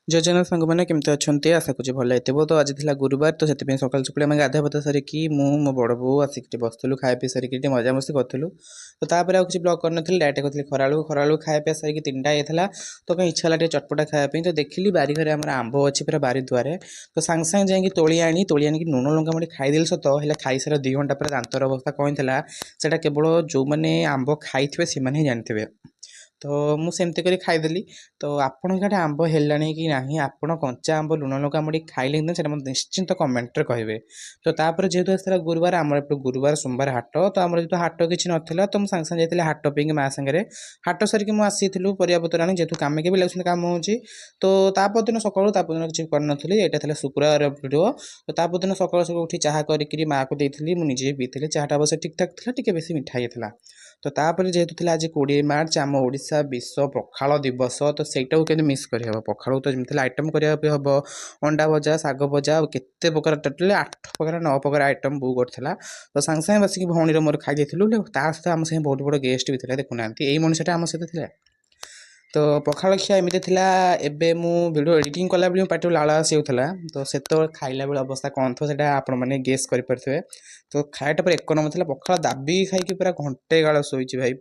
ଜୟ ଜଗନ୍ନାଥ ସାଙ୍ଗମାନେ, କେମିତି ଅଛନ୍ତି? ଆଶା କରୁଛି ଭଲ ହେଇଥିବ। ତ ଆଜି ଥିଲା ଗୁରୁବାର, ତ ସେଥିପାଇଁ ସକାଳୁ ସକାଳୁ ଆମେ ଗାଧୁଆ ପାଧୁଆ ସାରିକି ମୁଁ ମୋ ବଡ଼ ବୋଉ ଆସିକି ଟିକେ ବସିଥିଲୁ। ଖାଇବା ପିଇ ସାରିକି ଟିକେ ମଜାମସ୍ତି କରୁଥିଲୁ। ତ ତାପରେ ଆଉ କିଛି ବ୍ଲଗ୍ କରିନଥିଲି, ଡାଇରେକ୍ଟ କରିଥିଲି ଖରାବେଳକୁ। ଖରାବେଳକୁ ଖାଇବା ପିଇବା ସାରିକି 3ଟା ହେଇଥିଲା। ତ କାଇଁ ଇଚ୍ଛା ହେଲା ଟିକେ ଚଟପଟା ଖାଇବା ପାଇଁ। ତ ଦେଖିଲି ବାରିଘରେ ଆମର ଆମ୍ବ ଅଛି ପୁରା ବାରି ଦୁଆରେ। ତ ସାଙ୍ଗେ ସାଙ୍ଗେ ଯାଇକି ତୋଳି ଆଣିକି ଲୁଣ ଲଙ୍କା ମୋଡ଼ି ଖାଇଦେଲି ସତ, ହେଲେ ଖାଇସାରିଲା 2 ଘଣ୍ଟା ପରେ ଦାନ୍ତର ଅବସ୍ଥା କ'ଣ ହେଇଥିଲା, ସେଇଟା କେବଳ ଯେଉଁମାନେ ଆମ୍ବ ଖାଇଥିବେ ସେମାନେ ହିଁ ଜାଣିଥିବେ। ତ ମୁଁ ସେମିତି କରି ଖାଇଦେଲି। ତ ଆପଣଙ୍କ ଆଡ଼େ ଆମ୍ବ ହେଲାଣି କି ନାହିଁ, ଆପଣ କଞ୍ଚା ଆମ୍ବ ଲୁଣ ଲଙ୍କା ମୋଡ଼ି ଖାଇଲେ କି ନାହିଁ, ସେଇଟା ମୋତେ ନିଶ୍ଚିନ୍ତ କମେଣ୍ଟରେ କହିବେ। ତ ତାପରେ ଯେହେତୁ ଆସିଥିଲା ଗୁରୁବାର, ଆମର ଏପଟେ ଗୁରୁବାର ସୋମବାର ହାଟ। ତ ଆମର ଯେହେତୁ ହାଟ କିଛି ନଥିଲା, ତ ମୁଁ ସାଙ୍ଗେ ସାଙ୍ଗେ ଯାଇଥିଲି ହାଟ ପାଇଁକି ମା ସାଙ୍ଗରେ। ହାଟ ସାରିକି ମୁଁ ଆସିଥିଲୁ ପରିବାପତ୍ର ଆଣି, ଯେହେତୁ କାମିକି ବି ଲାଗୁଛନ୍ତି କାମ ହେଉଛି। ତ ତା ପରଦିନ ସକାଳୁ, ତା ପରଦିନ କିଛି କରିନଥିଲି। ଏଇଟା ଥିଲା ଶୁକ୍ରବାର ଭିଡ଼ିଓ। ତ ତା ପରଦିନ ସକାଳୁ ସକାଳୁ ଉଠି ଚାହା କରିକିରି ମାଆକୁ ଦେଇଥିଲି, ମୁଁ ନିଜେ ବି ପିଇଥିଲି। ଚାହାଟା ଅବଶ୍ୟ ଠିକ୍ଠାକ୍ ଥିଲା, ଟିକେ ବେଶୀ ମିଠା ହେଇଥିଲା। ତ ତାପରେ ଯେହେତୁ ଥିଲା ଆଜି 20 ମାର୍ଚ୍ଚ, ଆମ ଓଡ଼ିଶା ବିଶ୍ୱ ପଖାଳ ଦିବସ, ତ ସେଇଟାକୁ କେମିତି ମିସ୍ କରିହେବ? ପଖାଳକୁ ତ ଯେମିତି ହେଲେ ଆଇଟମ୍ କରିବା ପାଇଁ ହେବ। ଅଣ୍ଡା ଭଜା, ଶାଗ ଭଜା, ଆଉ କେତେ ପ୍ରକାର, ଟୋଟାଲି 8 ପ୍ରକାର 9 ପ୍ରକାର ଆଇଟମ୍ ବୋଉ କରିଥିଲା। ତ ସାଙ୍ଗେ ସାଙ୍ଗେ ବସିକି ଭଉଣୀର ମୋର ଖାଇ ଦେଇଥିଲୁ। ତା ସହିତ ଆମ ସାଙ୍ଗେ ବହୁତ ବଡ଼ ଗେଷ୍ଟ ବି ଥିଲା। ଦେଖୁନାହାନ୍ତି, ଏଇ ମଣିଷଟା ଆମ ସହିତ ଥିଲା। ତ ପଖାଳ ଖିଆ ଏମିତି ଥିଲା, ଏବେ ମୁଁ ଭିଡ଼ିଓ ଏଡ଼ିଟିଂ କଲାବେଳେ ମୋ ପାଟିରୁ ଲାଳ ଆସିଯାଉଥିଲା। ତ ସେତେବେଳେ ଖାଇଲା ବେଳେ ଅବସ୍ଥା କ'ଣ ଥିବ, ସେଇଟା ଆପଣମାନେ ଗେସ୍ କରିପାରୁଥିବେ। ତ ଖାଇବାଟା ପୁରା ଏକ ନମ୍ବର ଥିଲା। ପଖାଳ ଦାବିକି ଖାଇକି ପୁରା ଘଣ୍ଟେ କାଳ ଶୋଇଛି ଭାଇ।